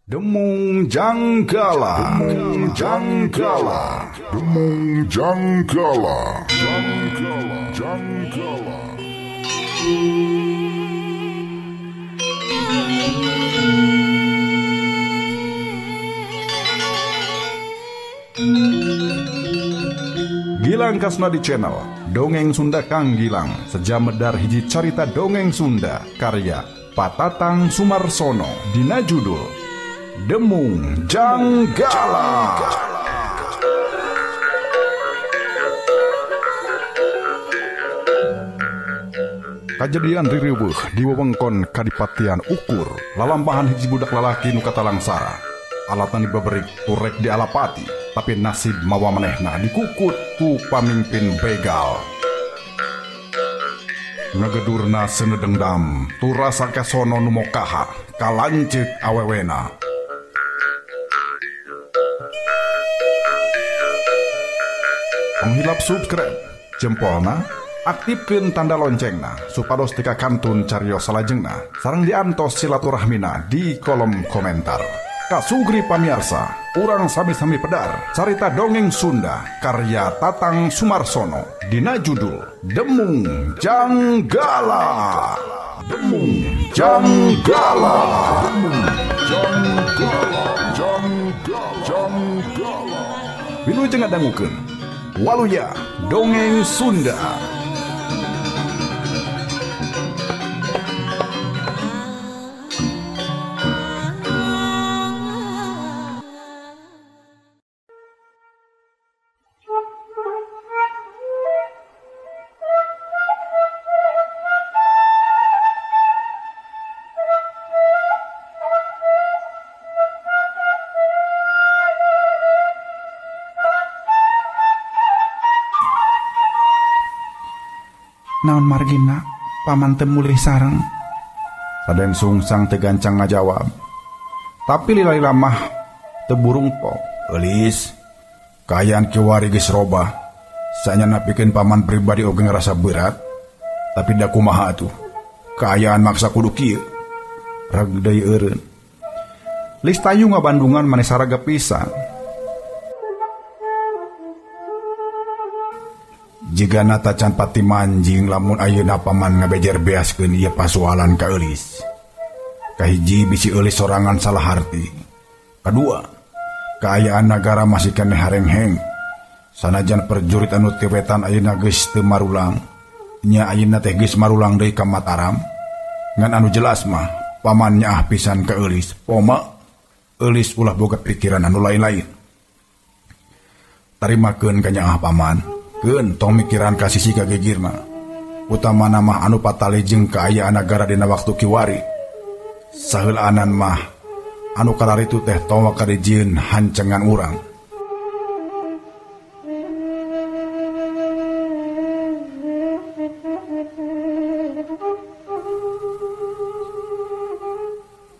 Demung Janggala, Demung Janggala, Demung Janggala, Janggala, Janggala. Gilang Kasnadi Channel, Dongeng Sunda Kang Gilang, sejam medar hiji carita dongeng Sunda, karya Patatang Sumarsono, dina judul Demung Janggala. Kajadian ririweuh di wewengkon Kadipatian Ukur, lalampahan hiji budak lalaki nu katalangsara. Alatna dibeberik turek dialapati, tapi nasib mawa manehna dikukut ku pamimpin begal. Ngagedurna seuneu dendam, turasa kasono nu mokaha, kalanceuk awewena. Penghilap subscribe, jempolna, aktifkeun tanda loncengna supados tika kantun carios salajengna sareng diantos silaturahmina di kolom komentar. Kasugri pamiarsa, urang sami-sami pedar carita dongeng Sunda karya Tatang Sumarsono dina judul Demung Janggala. Demung Janggala. Demung Janggala. Janggala. Janggala. Wilujeng ngadangukeun Waluya Dongeng Sunda. Naon margina paman teu mulih sareng? Raden Sungsang teu gancang ngajawab. Tapi lila-lila mah teu burung po. Eulis, kaayaan kiwari geus robah. Saenyana pikeun paman pribadi oge ngarasa berat. Tapi da kumaha atuh? Kaayaan maksa kudu kieu. Reg deui eureun. Listayu ngabandungan maneh saraga pisan. Jigana tacan pati manjing lamun ayeuna paman ngabejer beaskeun ieu pasualan ka Eulis. Kahiji bisi Eulis sorangan salah harti. Kadua, kaayaan nagara masih keneh harengheng. Sanajan perjurit anu ti wetan ayeuna geus teu marulang, nya ayeuna teh geus marulang deui ka Mataram. Ngan anu jelas mah paman nyaah pisan ka Eulis. Poma Eulis ulah boga pikiran anu lain-lain. Tarimakeun ka nyaah paman. Keun tong mikiran ka sisi kagegirna. Utamana mah anu patali jeung kaayaan nagara dina waktu kiwari. Saheulaanan mah anu kararitu teh tong wakadijieun hancengan urang.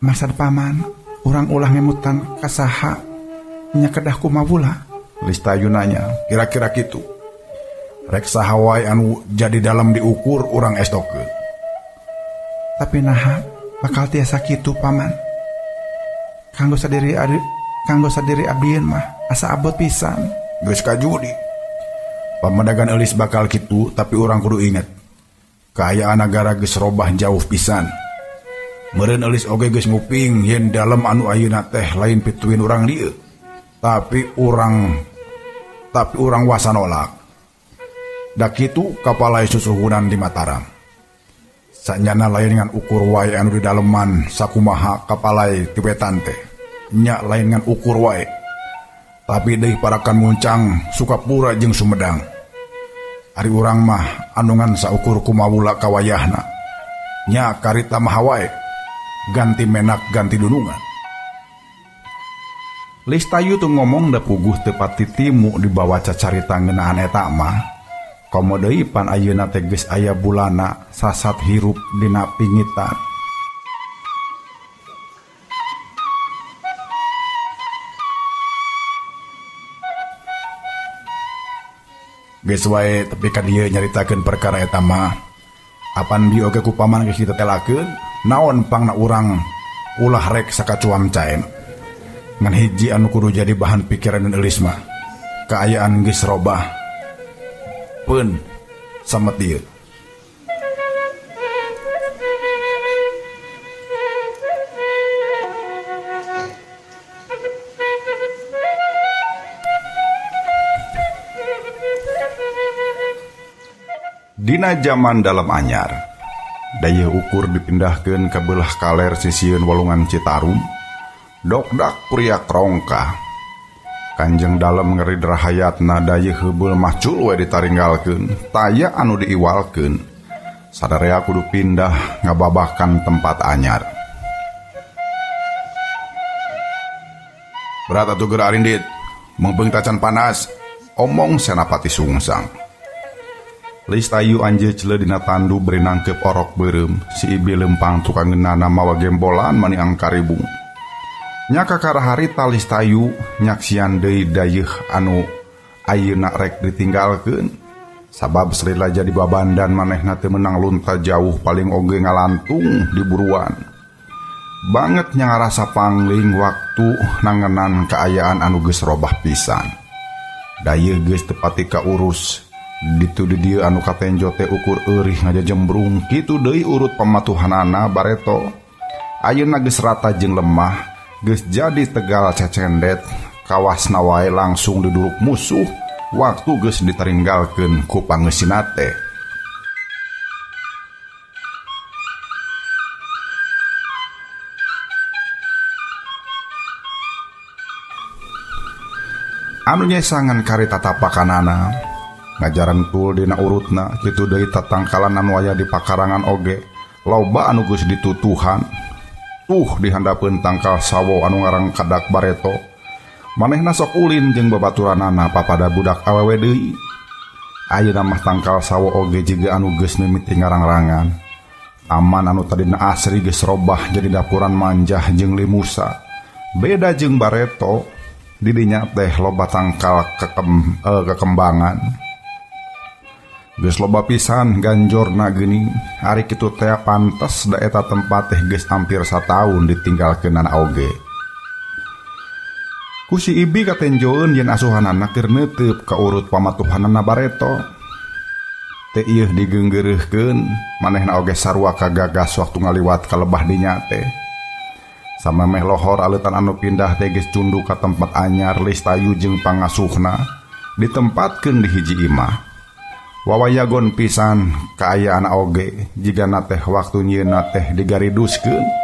Maksad paman, urang ulah ngemutan ka saha nya kedah kumawula. Listayu nanya, kira-kira kitu. Rek saha wae anu jadi dalam diukur urang estokeun. Tapi naha bakal tiasa kitu paman. Kanggo sadiri adi, kanggo sadiri abdieun mah asa abot pisan. Geus kajudi. Pamedagan Eulis bakal kitu, tapi urang kudu inget. Kaayaan nagara geus robah jauh pisan. Meureun Eulis oge geus nguping yen dalem anu ayeuna teh lain pituin urang dieu. Tapi urang wasa nolak. Da kitu kapalai susuhunan di Mataram. Sanyana lain ngan ukur wae anu di daleman sakumaha kapalai ti wetan teh. Nya lain ngan ukur wae. Tapi deui parakan muncang Sukapura jeung Sumedang. Ari urang mah anu ngan saukur kumawula kawayahna. Nya karita mah wae. Ganti menak ganti dunungan. Listayu teu ngomong da puguh teu pati timu dibawa cacarita ngeunaan eta mah. Komo deui pan ayeuna teh geus aya bulana sasat hirup dina pingitan. Geus wae tepi ka dieu nyaritakeun perkara eta mah. Apan bi oge ku paman geus ditetelakeun, naon pangna urang ulah rek sakacuam caen. Ngan hiji anu kudu jadi bahan pikiran Eulis mah. Kaayaan geus robah. Peun samet ieu. Dina jaman dalam anyar, dayeuh ukur dipindahkeun ka beulah kaler sisieun walungan Citarum, dokdak kuriak rongka. Kanjeng dalem ngeri rahayatna dayeuh heubeul macul we ditaringgalkeun, taya anu diiwalkeun. Sadarea kudu pindah ngababakan tempat anyar. Berat atuh geura arindit, meungpeung tacan panas, omong Senapati Sungsang. Listayu anjeun dina tandu beri nangkep orok beureum, si Ibi lempang tukang ngeunana mawa gembolan mani angkaribung. Nya kakara harita Listayu nyaksian deui dayeuh anu ayeuna rek ditinggalkeun. Sabab salila jadi babandan manehna teu meunang lunta jauh paling oge ngalantung di buruan. Banget nya ngarasa pangling waktu nangenan kaayaan anu geus robah pisan. Dayeuh geus teu pati kaurus. Ditu di dieu anu katenjo teh ukur eurih ngajajembrung kitu deui urut pamatuhanana bareto. Ayeuna geus rata jeung lemah, geus jadi tegal cecendet, kawasna wae langsung diduruk musuh, waktu geus ditaringgalkeun ku pangeusina teh. Anu nyesangan karita tapakanana ngajaran tul dina urutna kitu deui tatangkalan anu aya di pakarangan oge loba anu geus ditutuhan tuh dihandapeun tangkal sawo anu ngarangkadak bareto manehna sok ulin jeung babaturanana papada budak awewe deui. Ayeuna mah tangkal sawo oge jiga anu geus mimiti ngarangrangan. Taman anu tadina asri geus robah jadi dapuran manjah jeung limusa. Beda jeung bareto didinya teh loba tangkal kekembangan. Geus loba pisan ganjorna geuning, ari kitu teh pantes da eta tempat teh geus hampir sataun ditinggalkeunana oge. Ku si Ibi katenjoeun yen asuhanana keur neuteup ka urut pamatuhanana bareto. Teu ieuh digeunggeureuhkeun, manehna oge sarua kagagas waktu ngaliwat ka lebah dinya teh. Samemeh lohor aleutan anu pindah teh geus cunduk ka tempat anyar Listayu jeung pangasuhna ditempatkeun di hiji imah. Wawayagon pisan kaayaan oge jigana teh waktu nyieunna teh digariduskeun.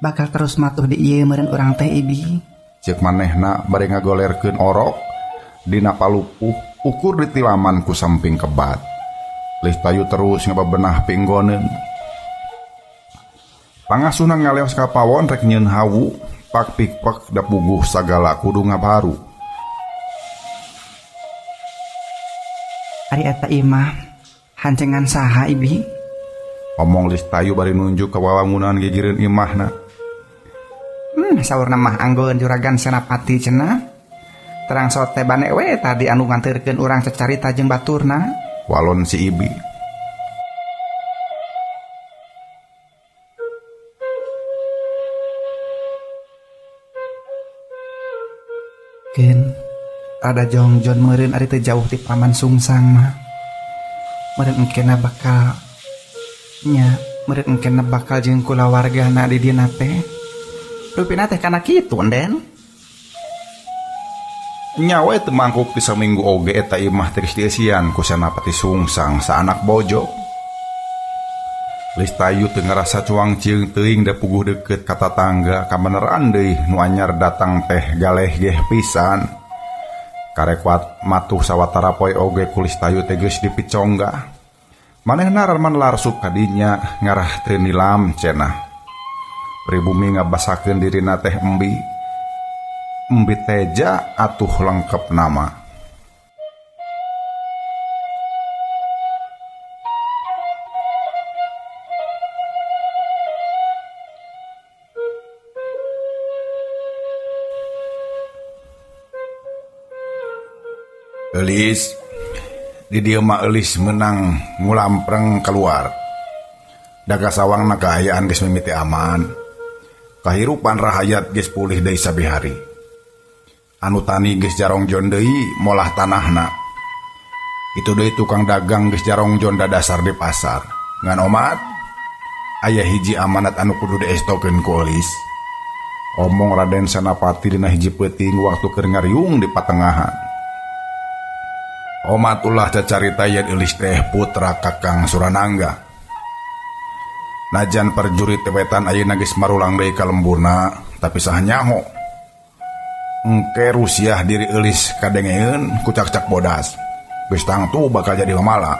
Bakal terus matuh di ieu meureun urang teh Ibi. Ceuk manehna bari ngagolerkeun orok dina palupuh ukur ditilaman ku samping kebat. Listayu terus ngabebenah pinggoneun. Pangasuhna ngaleos ka pawon rek nyieun hawu, pak pikpek da puguh sagala kudu ngabaru. Ari eta imah hancengan saha Ibi? Omong Listayu bari nunjuk ka wawangunan gigireun imahna. Saurna mah anggoeun juragan Senapati cenah. Terang sote bane we tadi anu nganterkeun urang cacarita jeung baturna. Walon si Ibi. Keun ada jongjon meureun ari teu jauh ti Paman Sungsang mah. Meureun engkena bakal nya, meureun engkena bakal jeung kulawargana di dina teh. Rupina teh kana kitu enden. Nya we teu mangkuk ti saminggu oge eta imah teh geus dieusian ku Senapati Sungsang saanak bojo. Listayu teu ngarasa cuang cieung teuing da puguh deukeut ka tatangga kabeneran deui nu anyar datang teh galeh geh pisan. Karek matuh sawatara poe oge ku Listayu teh geus dipicongga. Manehna raman larsup ka dinya ngarah teu nilam cenah. Pribumi ngabasakeun dirina teh embi. Embi Teja atuh lengkap nama. Eulis di dieu mah Eulis meunang ngulampreng keluar. Daga sawangna kaayaan geus mimiti aman. Kahirupan rahayat geus pulih deui saben hari. Anu tani geus jarongjon deui molah tanahna. Itu deui tukang dagang geus jarongjon dadasar di pasar. Ngan omat aya hiji amanat anu kudu diestokeun ku Eulis. Omong Raden Senapati dina hiji peuting waktu keur ngariung di patengahan. Omat ulah cacarita yen Eulis teh putra Kakang Suranangga. Najan perjurit wetan ayeuna geus marulang deui ka lemburna, tapi saha nyaho. Engke rusiah diri Eulis kadengeun ku cak-cak bodas. Geus tangtu bakal jadi mamala.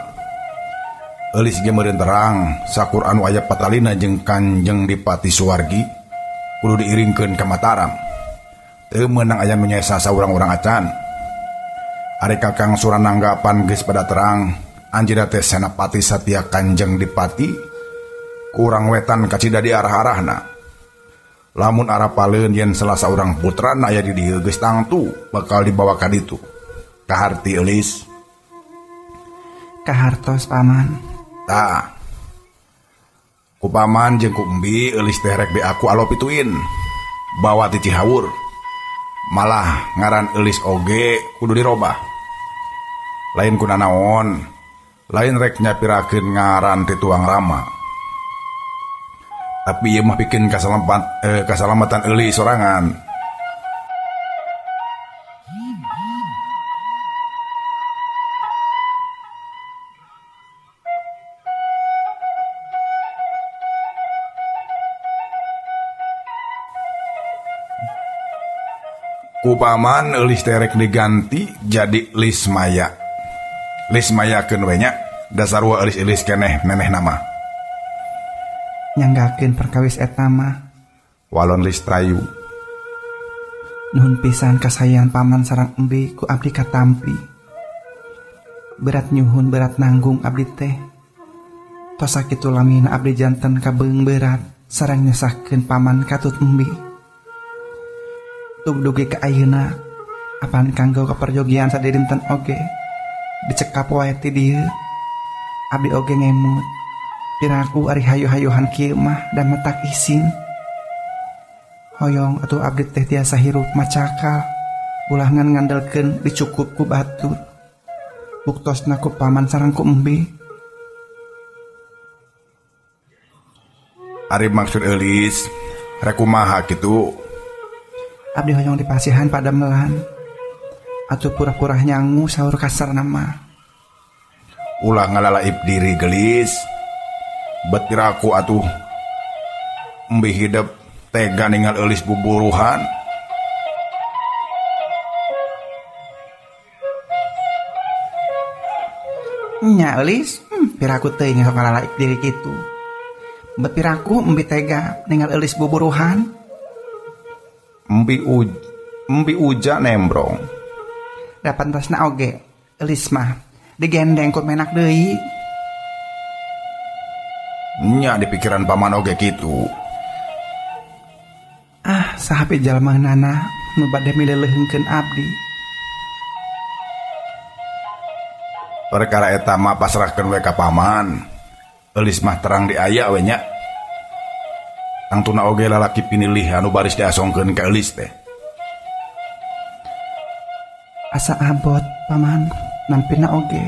Eulis ge meureun terang sakur anu aya patalina jeung Kanjeng Dipati Suwargi kudu diiringkeun ka Mataram. Teu meunang aya nu nyesa saurang-urang acan. Ari Kakang Suranangga pan geus pada terang anjeunna teh Senapati Satya Kanjeng Dipati kurang wetan kacida di arah-arahna. Lamun arapaleun yen salah saurang putrana aya di dieu geus tangtu bakal dibawa ka ditu. Kaharti Eulis. Kahartos paman. Tah. Ku paman jeung ku embi Eulis teh rek be aku alo pituin. Bawa ti Cihawur. Malah ngaran Eulis oge kudu dirobah. Lain ku nanaon, lain rek nyapirakeun ngaran ti tuang rama. Tapi ieu mah pikeun kasalamatan Eulis sorangan. Ku paman Eulis teh rek diganti jadi Lismaya. Lismaya keun we nya, dasar wa Eulis-eulis keneh neneh nama. Nyanggakeun perkawis eta mah. Walon Listayu. Nuhun pisan kasayan paman sareng embi ku abdi katampi. Berat nyuhun berat nanggung abdi teh. Tos sakitu lamina abdi janten kabeung berat sareng nyesahkeun paman katut embi. Tug dugi ka ayeuna apan kanggo kaperjogian sadidinten oge dicekap wae ti dieu. Abdi oge ngemut. Piraku ari hayu-hayuhan kieu mah da matak isin. Hoyong atuh abdi teh tiasa hirup macakal, ulah ngan ngandelkeun dicukup ku batur. Buktosna ku paman sareng ku embi. Ari maksud Eulis rek kumaha kitu? Abdi hoyong dipasihan padamelan. Atuh pura-pura nyangu saur kasar nama. Ulah ngalalaip diri gelis. Bet piraku atuh embi hidep tega ningal Eulis buburuhan. Nya Eulis, piraku teuing sok ngalalaip diri kitu. Bet piraku embi tega ningal Eulis buburuhan. Embi uja nembrong. Da pantasna oge Eulis mah digendeng ku menak deui. Nya di pikiran paman oge kitu. Ah, saha jalma nana nu bade mileuleungkeun abdi. Perkara eta mah pasrahkeun we ka paman. Eulis mah terang di aya we nya. Tangtuna oge lalaki pinilih anu baris diasongkeun ka Eulis teh. Asa abot paman nampina oge.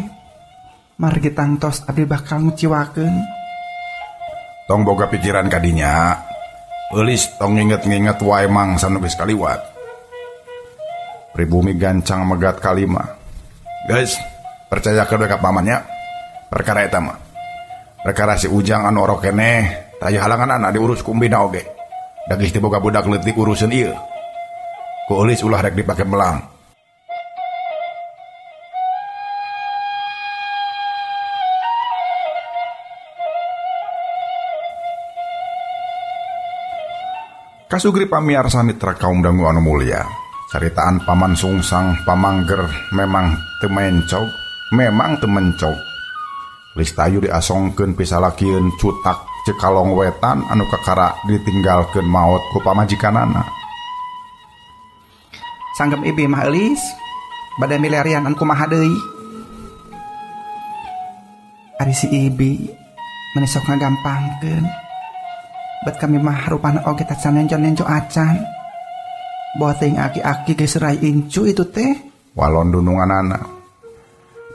Margi tangtos abdi bakal nguciwakeun. Tong boga pikiran kadinya. Eulis tong nginget-nginget wae mangsa nu geus kaliwat. Pribumi gancang megat kalima. Guys, percayakeun we ka pamannya. Perkara eta mah. Perkara si Ujang anu orok keneh, taya halangan anak diurus ku embina oge. Da geus teu boga budak leutik uruseun ieu. Ku Eulis ulah rek dipake melang. Kasugri pamiarsa mitra kaum dangu anu mulia. Caritaan Paman Sungsang Pamangger memang teu mencog, memang teu mencog. Listayu diasongkeun pisalakieun cutak Cikalong Wetan anu kakara ditinggalkeun maot ku pamajikanana. Sanggem ibi mah Eulis. Bade milarian an kumaha deui. Ari si Ibi meni sok ngagampangkeun. Bet kami mah rupana oge tacan nenjo-nenjo acan. Boa teuing aki-aki geus rai incu itu teh. Walon dununganana.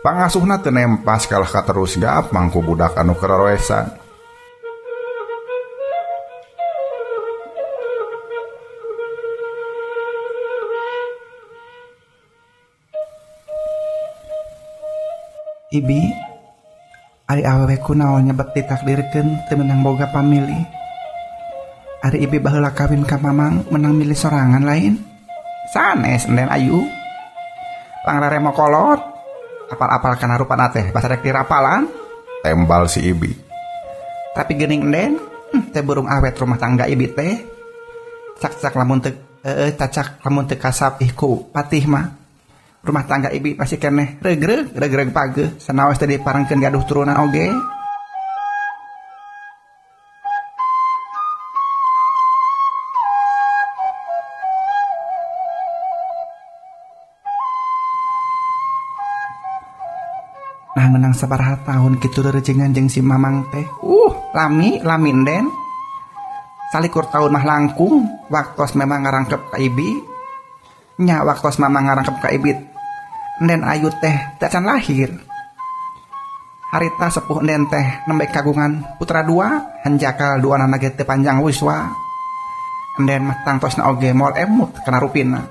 Pangasuhna teu nempas kalah katerus gap mangku budak anu keroesan. Ibi, ari awewe kunaon nyebet ditakdirkeun teu meunang boga pamilih. Ari Ibi baheula kawin ka Mamang menang milih sorangan lain. Sanes enden ayu. Pangraremo kolot. Apal-apal kana rupana teh basa rek dirapalan. Tembal si Ibi. Tapi geuning enden, teh burung awet rumah tangga Ibi teh. Cak-cak lamun teu cacak lamun teu kasapih ku patih mah. Rumah tangga Ibi pasti keneh regreg regreg pageuh sanaos teh diparengkeun gaduh turunan oge. Nah menang sabaraha tahun kitu rerejengan jeung si Mamang teh. Lami lami enden. 24 tahun mah langkung waktos memang ngarangkep ka Ibi. Nya waktos Mamang ngarangkep ka Ibi. Enden ayu teh tacan lahir. Harita sepuh enden teh nembe kagungan putra dua, hanjakal dua nana ge teu panjang wiswa. Enden mah tangtosna oge moal emut kana rupina.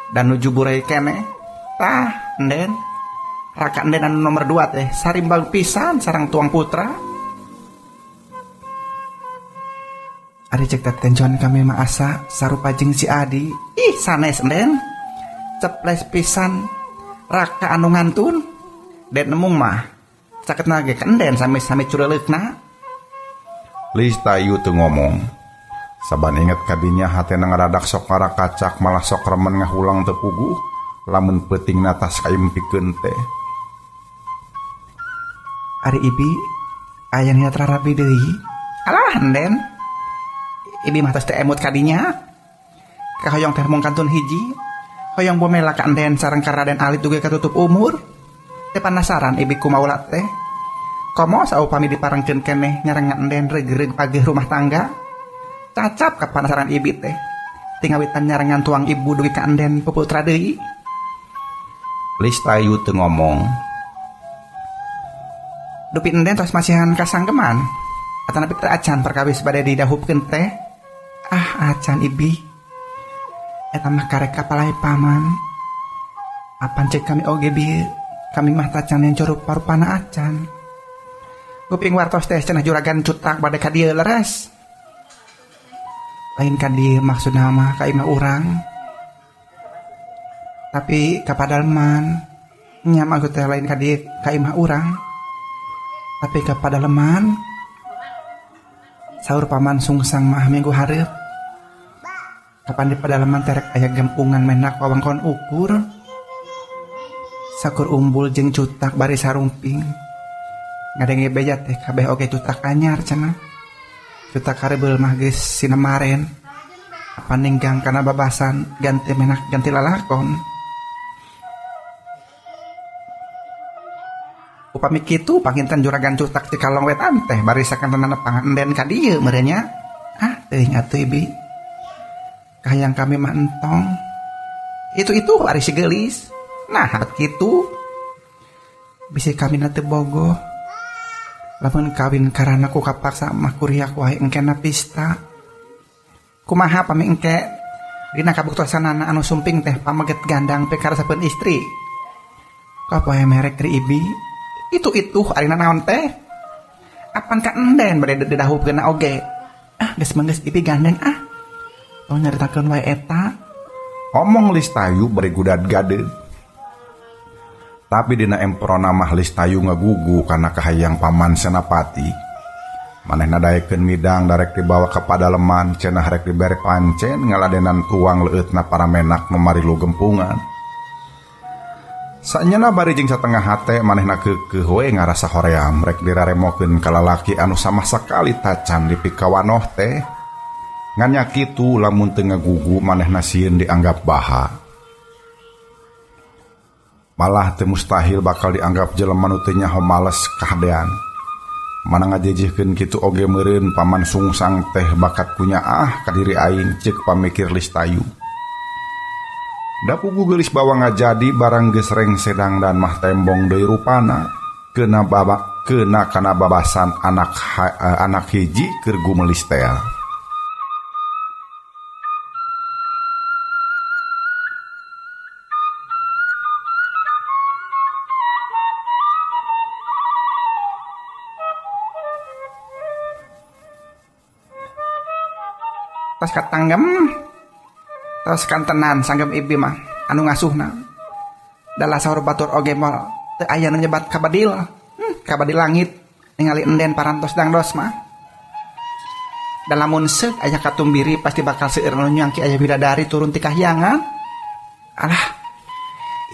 Dan nuju burai keneh. Tah enden raka enden anu nomor 2 teh sarimbang pisan sareng tuang putra. Ari cek tetenjon kami mah asa sarupa jeung si Adi. Ih sanes enden. Ceples pisan raka anu ngantun. Den nemung mah caketna ge enden sami-sami cureuleukna. Listayu teu ngomong. Saban inget kadinya hatena ngaradak sok ngarakacak malah sok remen ngahulang teu puguh lamun peutingna tas kaimpikeun teh. Ari Ibi aya niat rarabi deui. Alah enden. Ibi mah tos teu emut kadinya. Kahoyong teh mung kantun hiji. Hoyong bomela ka enden sareng ka Raden Alit dugi katutup umur. Teu panasaran Ibi kumaula teh. Komo saupami diparengkeun keneh nyarengan enden regreg pageuh rumah tangga. Cacap kapanasaran Ibi teh. Tingawitan nyarengan tuang ibu dugi ka enden puputra deui. Listayu teu ngomong. Dupi enden tos masihan kasanggeman. Atanapi teu acan perkawis bade didahupkeun teh. Ah acan Ibi. Eta mah karek kapalai paman. Apan cek kami oge bieu, kami mah tacan yang curup parupana acan. Kuping wartos teh cenah juragan cutak bade ka dieu leres. Lain ka dieu maksudna mah ka imah urang. Tapi ka padaleman nya maksud teh lain ka dieu ka imah urang. Tapi ka padaleman saur paman sungsang mah minggu hareup. Kapan di pedalaman terek aya gempungan menak wawangkon ukur. Sakur umbul jeung cutak bari sarumping. Ngadenge beja teh kabeh oge cutak anyar cenah. Cutak karebeul mah geus sinemaren. Apa ninggang kana babasan ganti menak ganti lalakon. Upami kitu panginten juragan cutak Cikalong wetan teh bari sakantenan nepangan enden ka dieu meureun nya. Ah teuing atuh Ibi. Kahayang kami mah entong. Itu ari si geulis. Nah hat kitu. Bisi kami na teu bogoh. Lamun kawin karana ku kapaksa mah kuriak wae engkena pista. Kumaha pami engke dina kabuktosanana anu sumping teh pameget gandang pikaresepeun istri. Kapoe merek tri Ibi. Itu arina naon teh? Apan ka enden bade didahupkeun oge. Ah geus menggeus Ibi gandeng ah. Tong nyaritakeun wae eta. Omong Listayu bari gudad gadeug. Tapi dina emprona mah Listayu ngagugu kana kahayang paman Senapati. Manehna daekeun midang darek dibawa ka padaleman cenah rek dibere pancen ngaladenan tuang leueutna para menak nu marilu gempungan. Sanyana bari jeung satengah hate manehna keukeuh we ngarasa hoream rek diraremokeun ka lalaki anu sama sakali tacan dipikawanoh teh. Ngan nya kitu lamun teu ngagugu manehna sieun dianggap baha. Malah teu mustahil bakal dianggap jelema nu teu nyaho males kahadean. Mana ngajejehkeun kitu oge meureun paman Sungsang teh bakat kunyaah ka diri aing ceuk pamikir Listayu. Da puguh geulis bawa ngajadi barang geus rengse dangdan mah tembong deui rupana kena babak kena kana babasan anak hiji keur gumelis tea. Tas katanggem tas kantenan sanggem ibi mah anu ngasuhna dalah saur batur oge moal teu aya nu nyebat kabadil kabadil langit ningali enden parantos dangdos mah dalamun seuk aya katumbiri pasti bakal seueur nu nyangki aya bidadari turun ti kahyangan. Alah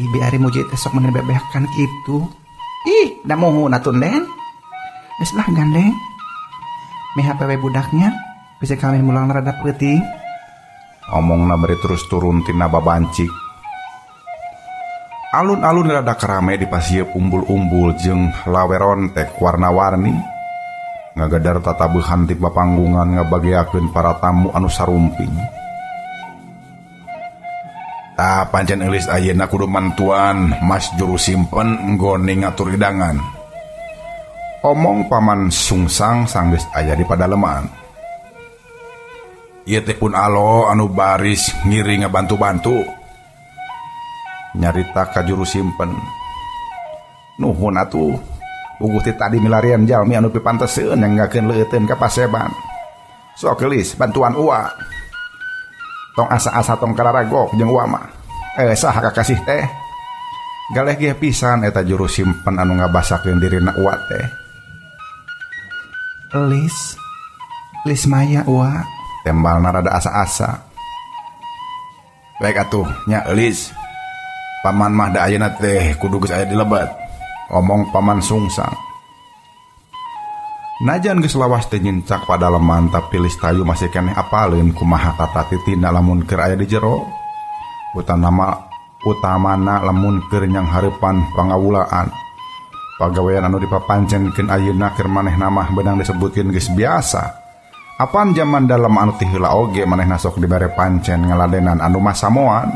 ibi ari muji teh sok meuni bebeakan kitu. Ih da muhun atuh enden geus lah gandeng meha pewe budaknya bisa kami mulang rada peuting. Omongna bari terus turun tina babancik. Alun-alun rada kerame di pasieuk umbul-umbul jeung lawerontek warna-warni. Ngagedar tatabuhan ti papanggungan ngabageakeun para tamu anu sarumping. Tah pancen eulis ayeuna kudu mantuan Mas juru simpen nggone ngatur hidangan. Omong paman Sungsang sanggeus aya di padaleman. Ieu teh pun alo anu baris ngiring ngabantu-bantu. Nyarita ka juru simpen. Nuhun atuh. Puguh ti tadi milarian jalmi anu pipanteseun nyanggakeun leuteun ka paseban. Sok geulis bantuan uwa. Tong asa-asa tong kararagok jeung uwa mah. Saha kakasih teh? Galeh ge pisan eta juru simpen anu ngabasakeun dirina uwa teh. Lis. Lis Maya uwa. Tembalna rada asa-asa. Baik atuh nya Elis. Paman mah da ayeuna teh kudu geus aya di lebet. Omong paman Sungsang. Najan geus lawas teh nyincak padaleman tapi Listayu masih keneh apaleun kumaha tata titina lamun keur aya di jero. Utamana lamun keur nyanghareupan pangawulaan. Pagawean anu dipapancenkeun ayeuna keur manehna mah beunang disebutkeun geus biasa. Apan jaman dalem anu ti heula oge manehna sok dibere pancen ngaladenan anu masamoan.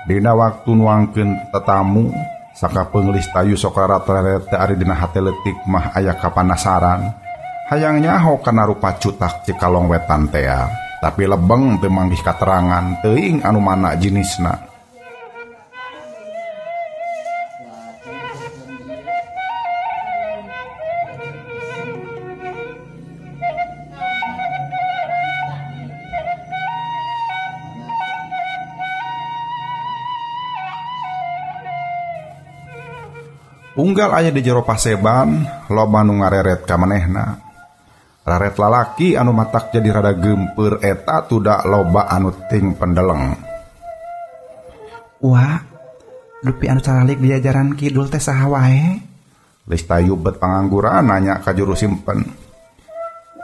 Dina waktu nuangkeun tetamu sakapeung Listayu sok rarata teh ari dina hate leutik mah aya kapanasaran. Hayang nyaho kana rupa cutak Cikalong Wetan tea, tapi lebeng teu manggih katerangan teuing anu mana jinisna. Unggal aya di jero paseban, loba nu ngareret ka manehna. Raret lalaki anu matak jadi rada geumpeur eta tuda loba anu ting pendeleng. Wah, dupi anu caralik di jajaran kidul teh saha wae? Listayu bet pangangguran nanya ka juru simpen.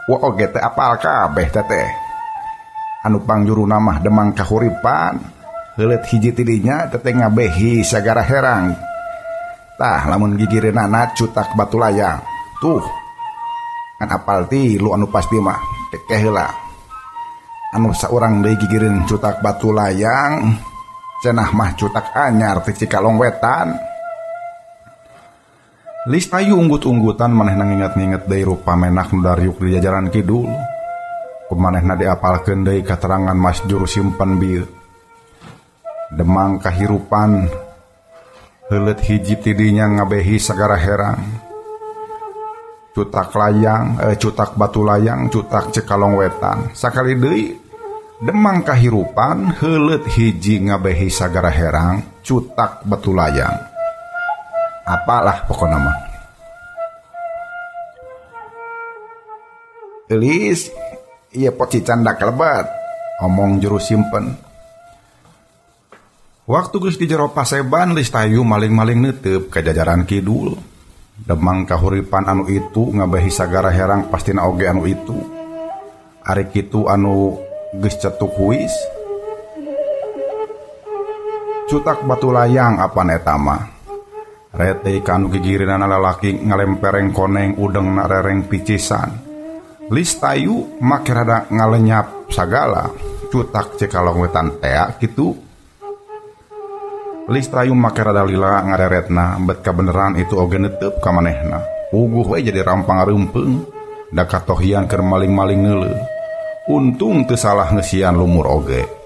Wa oge teh apal kabeh teteh. Anu pangjuruna mah Demang Kahuripan. Heuleut hiji tidinya teteh ngabehi sagara herang. Tah lamun gigireunana cutak batu layang. Tuh. Kan apal tilu anu pasti mah tekeh heula. Anu saurang deui gigireun cutak batu layang, cenah mah cutak anyar ti Cikalong Wetan. Listayu unggut-unggutan manehna nginget-nginget deui rupa menak nu dariuk di jajaran kidul. Ku manehna diapalkeun deui katerangan Mas juru simpen bieu. Demang kahirupan heuleut hiji tidinya ngabehi sagara herang. Cutak layang, cutak batu layang, cutak Cikalong Wetan. Sakali deui Demang kahirupan heuleut hiji ngabehi sagara herang, cutak batu layang. Apalah pokona mah. Elis, ieu pocican dak lebat, omong juru simpen. Waktu geus di jero paseban Listayu maling-maling neuteup ka jajaran kidul. Demang kahuripan anu itu ngabehi sagara herang pastina oge anu itu. Ari kitu anu geus cetuk huis. Cutak batu layang apan eta mah. Rete kanu gigireunana lalaki ngalempereng koneng udengna rereng picisan. Listayu make rada ngalenyap sagala. Cutak Cikalong Wetan tea kitu. Listayu make rada lila ngareretna bet kabeneran itu oge netep ka manehna. Puguh we jadi rampang reumpeung da katohian keur maling-maling neuleuh. Untung teu salah ngeusian lumur oge.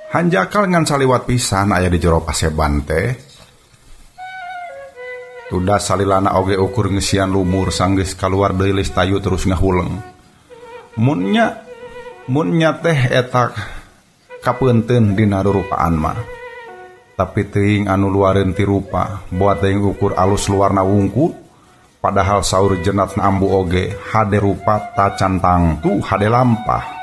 Hanjakal ngan saliwat pisan aya di jero paseban teh. Tudas salilana oge ukur ngeusian lumur sanggeus kaluar deui Listayu terus ngahuleng. Mun nya teh eta kapeunteun dina rurupaan mah. Tapi teuing anu luareun ti rupa, boa teuing ukur alus luarna wungku, padahal saur jenatna ambu oge hade rupa tacan tangtu hade lampah.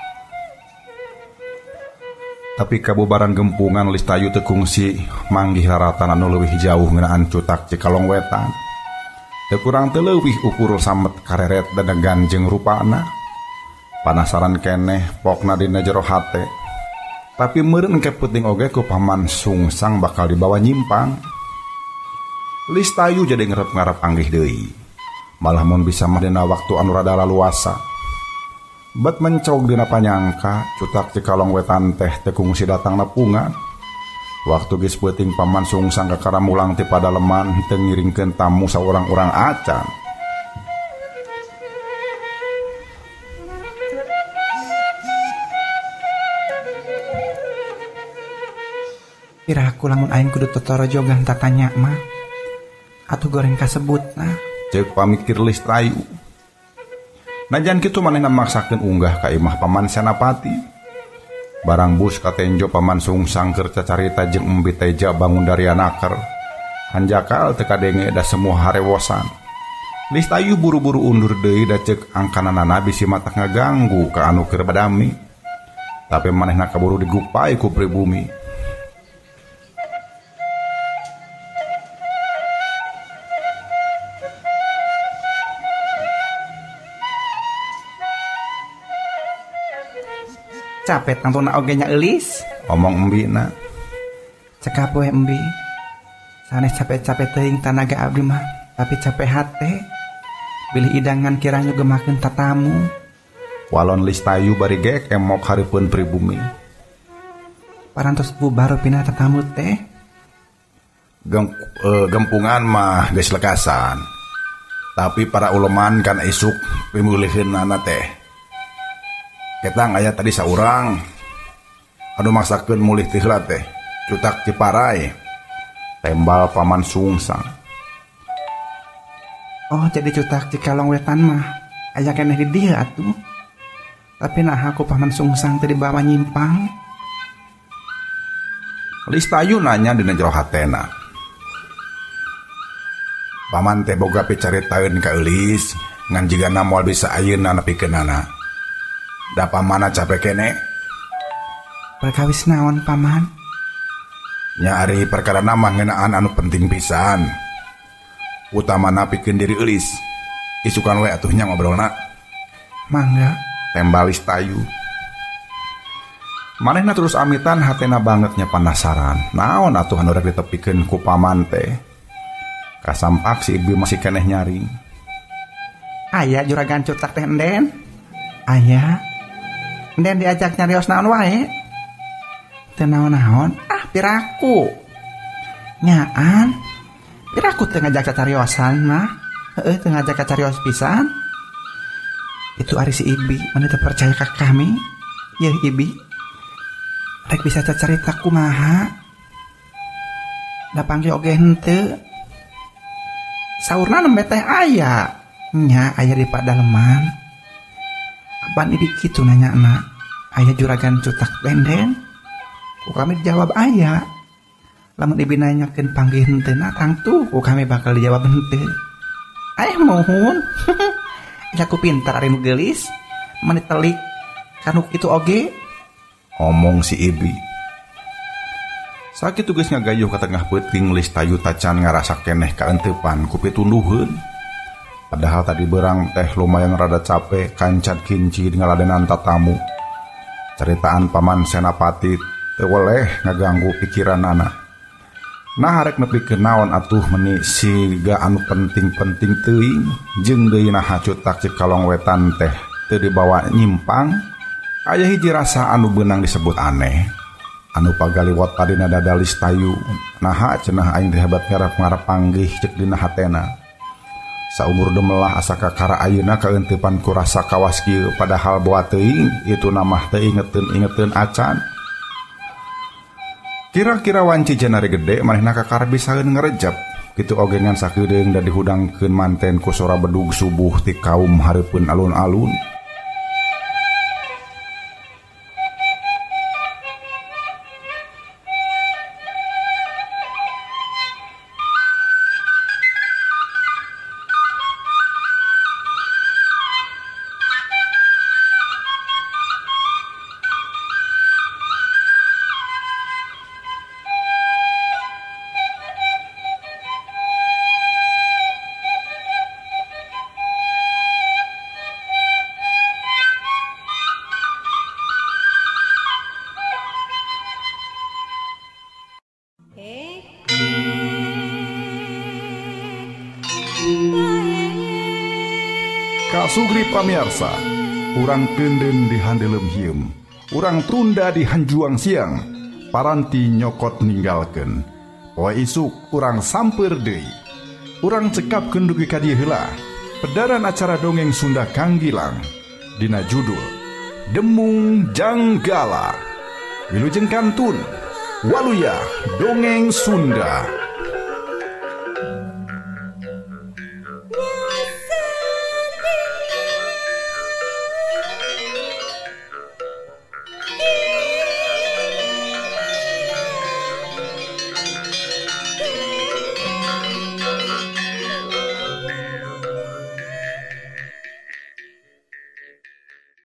Tapi kabubaran gempungan Listayu teu kungsi manggih laratan anu leuwih jauh ngeunaan cutak Cikalong Wetan. Teu kurang teu leuwih ukur samet kareret dedegan jeung rupana. Panasaran keneh pokna dina jero hate. Tapi meureun engke peuting oge ku Paman Sungsang bakal dibawa nyimpang. Listayu jadi ngarep-ngarep anggih deui. Malah mun bisa mah dina waktu anu rada laluasa. Bet mencog dina panyangka cutak Cikalong Wetan teh teu kungsi datang nepungan. Waktu geus peuting Paman Sungsang kakara mulang ti padaleman teu ngiringkeun tamu saurang-urang acan. Piraku lamun aing kudu totorojogan tatanya mah. Atuh goreng kasebutna. Ceuk pamikir Listayu. Najan kitu manehna maksakeun unggah ka imah Paman Senapati. Barang bus katenjo Paman Sungsang keur cacarita jeung Embi Teja bangun dari anaker. Hanjakal teu kadenge da semua harewosan. Listayu buru-buru undur deui da ceuk angkananana bisi matak ngaganggu ka anu keur badami. Tapi manehna kaburu digupai ku pribumi. Capek tangtuna oge nya eulis. Omong embina. Cekap we embi. Sanes capek-capek teuing tanaga abdi mah, tapi capek hate. Bilih idangan kirang nyugemakeun tatamu. Walon Listayu bari gek emok hareupeun pribumi. Parantos bubar pindah tatamu teh. Gempungan mah geus lekasan. Tapi para uleman kan isuk pimulihkeunana teh. Ketang aya tadi saurang anu maksakeun mulih ti heula teh cutak Ciparai tembal Paman Sungsang. Oh jadi cutak Cikalong Wetan mah aya keneh di dieu atuh. Tapi naha ku Paman Sungsang teh dibawa nyimpang. Listayu nanya dina jero hatena. Paman teh boga picaritaeun ka Eulis ngan jigana moal bisa ayeuna nepikeunana. Da pamana capek kene? Perkawis naon paman? Nya ari perkara mah ngeunaan anu penting pisan. Utamana pikeun diri Eulis. Isukan we atuh nya ngobrolna. Mangga. Tembal Listayu. Manehna terus amitan hatena banget nya penasaran. Naon atuh anu rek ditepikeun ku paman teh? Kasampak si ibu masih keneh nyaring. Aya juragan cutak teh enden. Aya. Enden diajak nyarios naon wae. Teu naon-naon, ah piraku. Nyaan. Piraku teu ngajak cacariosan mah. Heueuh teu ngajak cacarios pisan. Itu ari si Ibi, mana teu percaya ka kami? Yeuh Ibi. Rek bisa cacarita kumaha? Da panggil oge henteu. Saurna nembe teh aya. Nya aya di padaleman. Apaan Ibi kitu nanyana? Aya juragan cutak denden? Ku kami dijawab aya. Lamun Ibi nanyakeun panggih henteu na tangtu ku kami bakal dijawab henteu. Aeh muhun. Aku pintar ari nu geulis, meni telik kanu kitu oge. Omong si Ibi. Sakitu geus ngagayuh ka tengah peuting Listayu tacan ngarasa keneh kaenteupan ku pitunduheun. Padahal tadi berang teh lumayan rada capek kancat kinci ngaladenan tatamu. Ceritaan paman Senapati teu weleh ngaganggu pikiranana. Nah rek nepikeun naon atuh meni siga anu penting-penting teuing jeung deui naha cutak Cikalong Wetan teh teu dibawa nyimpang. Aya hiji rasa anu beunang disebut aneh. Anu pagaliwot tadina dadalis tayu. Naha cenah aing teh hebat ngarep-ngarep panggih ceuk dina hatena. Saumur demelah asa kakara ayeuna kaeuntepan ku rasa kawas kieu padahal boa teuing itu namah teu ingeteun-ingeteun acan. Kira-kira wanci janari gede manehna kakara bisaeun ngarejep kitu oge ngan sakeudeung da dihudangkeun manten ku sora bedug subuh ti kaum hareupeun alun-alun. Kasugri pamiarsa, urang keunden di handelem hieum, urang tunda di hanjuang siang, paranti nyokot ninggalkeun. Poe isuk urang samper deui. Urang cekapkeun dugi ka dieu heula. Pedaran acara dongeng Sunda Kang Gilang dina judul Demung Janggala. Wilujeng kantun, waluya dongeng Sunda.